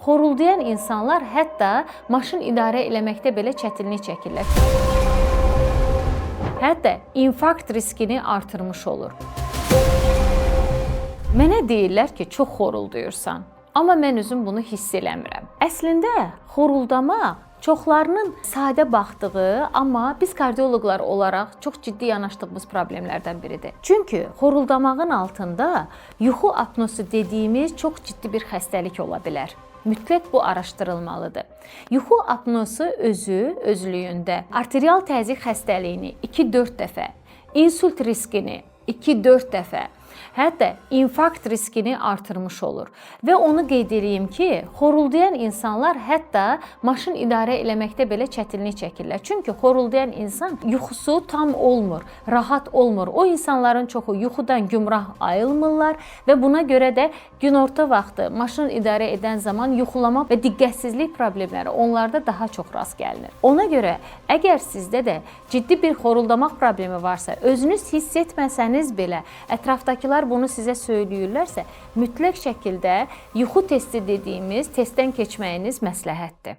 Xoruldayan insanlar hətta maşın idarə eləməkdə belə çətinlik çəkirlər. Hətta infarkt riskini artırmış olur. Mənə deyirlər ki, çox xoruldayırsan. Amma mən özüm bunu hiss eləmirəm. Əslində xoruldama çoxlarının sadə baxdığı, amma biz kardioloqlar olaraq çox ciddi yanaşdığımız problemlərdən biridir. Çünki xoruldamağın altında yuxu apnosu dediyimiz çox ciddi bir xəstəlik ola bilər. Mütləq bu araşdırılmalıdır. Yuxu apnosu özü özlüyündə arterial təzyiq xəstəliyini 2-4 dəfə, insult riskini 2-4 dəfə, hətta infarkt riskini artırmış olur. Və onu qeyd eləyim ki, xoruldayan insanlar hətta maşın idarə eləməkdə belə çətinlik çəkirlər. Çünki xoruldayan insan yuxusu tam olmur, rahat olmur. O insanların çoxu yuxudan gümrah ayılmırlar və buna görə də günorta vaxtı maşın idarə edən zaman yuxulama və diqqətsizlik problemləri onlarda daha çox rast gəlinir. Ona görə əgər sizdə də ciddi bir xoruldamaq problemi varsa, özünüz hiss etməsəniz belə ətrafdakılar bunu sizə söyləyirlərsə, mütləq şəkildə yuxu testi dediyimiz testdən keçməyiniz məsləhətdir.